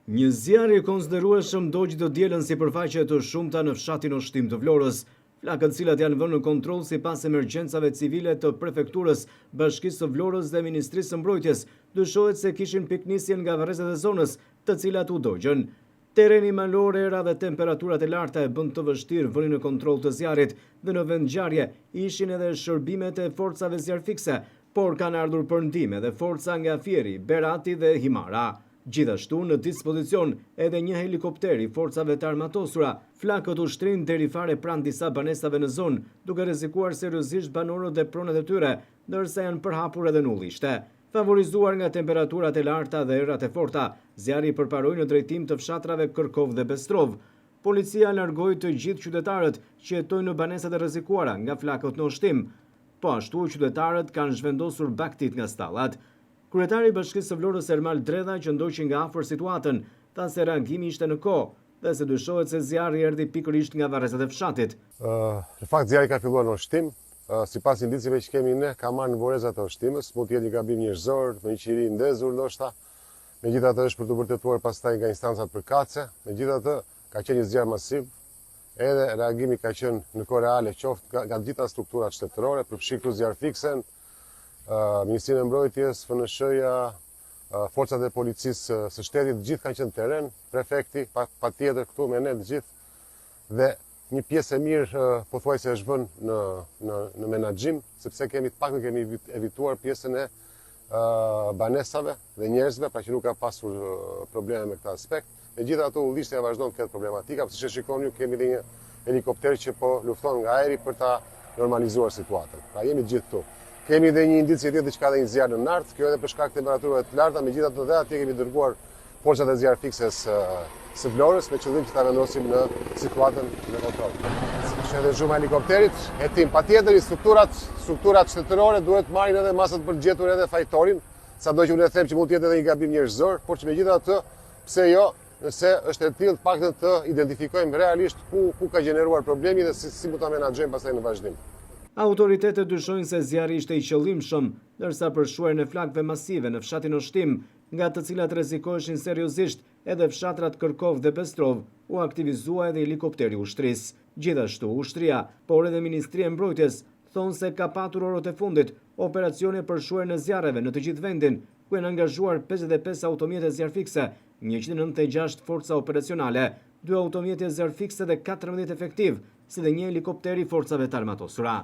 Një zjarr i konsiderueshëm dogji të dielën sipërfaqe të shumta në fshatin Oshtim të Vlorës. Flakët të cilat janë vënë në kontroll sipas emergjencave civile të Prefekturës, Bashkisë së Vlorës dhe Ministrisë së Mbrojtjes, dyshohet se kishin pikënisjen nga varrezat e zonës, të cilat u dogjën. Terreni malor, era dhe temperaturat e larta e bënë të vështirë vënien në kontroll të zjarrit dhe në vendngjarje ishin edhe shërbimet e forcave zjarrfikëse, por kanë ardhur për ndihmë edhe forca nga Fieri, Berati dhe Himara. Gjithashtu, në dispozicion edhe një helikopter i forcave të armatosura. Flakët u shtrinë deri fare pranë disa banesave në zonë, duke rrezikuar seriozisht banorët dhe pronat e tyre, ndërsa janë përhapur edhe në ullishte. Favorizuar nga temperaturat e larta dhe erërat e forta, zjarri përparoi në drejtim të fshatrave Kërkovë dhe Bestrovë. Policia largoi të gjithë qytetarët që jetojnë në banesat e rrezikuara nga flakët në Oshtim. Po ashtu, qytetarët kanë zhvendosur bagëtitë nga stallat. Kryetari i Bashkisë së Vlorës Ermal Dredha që ndoqi nga afër situatën, tha se reagimi ishte në kohë dhe se dyshohet se zjarri erdhi pikërisht nga varrezat e fshatit. Në fakt zjarri ka filluar në Oshtim, sipas indicieve që kemi ne, ka marrë në vorrezat e Oshtimës, mund të jetë një gabim njerëzor, me një qiri ndezur ndoshta. Megjithatë është për t'u vërtetuar pastaj nga instancat përkatëse. Megjithatë ka qenë një zjarr masiv, edhe reagimi ka qenë në kohë reale, qoftë nga, nga të gjitha strukturat shtetërore, përfshirë këtu zjarrfikësen, Ministrinë e Mbrojtjes, FNSH-ja, forcat e policisë së shtetit, të gjithë kanë qenë në terren, prefekti, patjetër këtu me ne të gjithë, dhe një pjesë e mirë pothuajse është vënë në, në, në menaxhim, sepse kemi të paktën kemi evituar pjesën e banesave dhe njerëzve, pra që nuk ka pasur probleme me këtë aspekt. Megjithatë, ullishtja vazhdon të ketë problematika, siç e shikoni ju kemi dhe një helikopter që po lufton nga ajri për ta normalizuar situatën. Pra jemi të gjithë këtu. Kemi dhe një indicie tjetër që ka dhe një zjarr në Nartë, kjo edhe për shkak të temperaturave të larta, megjithatë dhe atje kemi dërguar forcat e zjarrfikëses së Vlorës me qëllim që ta vendosim në situatën në kontroll. Është edhe zhurma e helikopterit, hetim patjetër i strukturat, strukturat shtetërore duhet marrin edhe masat për të gjetur edhe fajtorin, sado që unë e them që mund të jetë edhe një gabim njerëzor, por që megjithatë, pse jo, nëse është e tillë, të paktën të identifikojmë realisht ku ku ka gjeneruar problemi dhe si, si mund ta menaxhojmë pastaj në vazhdim. Autoritetet dyshojnë se zjarri ishte i qëllimshëm, ndërsa për shuarjen e flakëve masive në fshatin Oshtim, nga të cilat rrezikoheshin seriozisht edhe fshatrat Kërkovë dhe Bestrovë, u aktivizua edhe helikopteri i ushtrisë. Gjithashtu, ushtria, por edhe Ministria e Mbrojtjes, thonë se ka patur orët e fundit operacione për shuarjen e zjarreve në të gjithë vendin, ku janë angazhuar 55 automjete zjarrfikëse, 196 forca operacionale, 2 automjete zjarrfikëse dhe 14 efektivë, si dhe një helikopter i forcave të armatosura.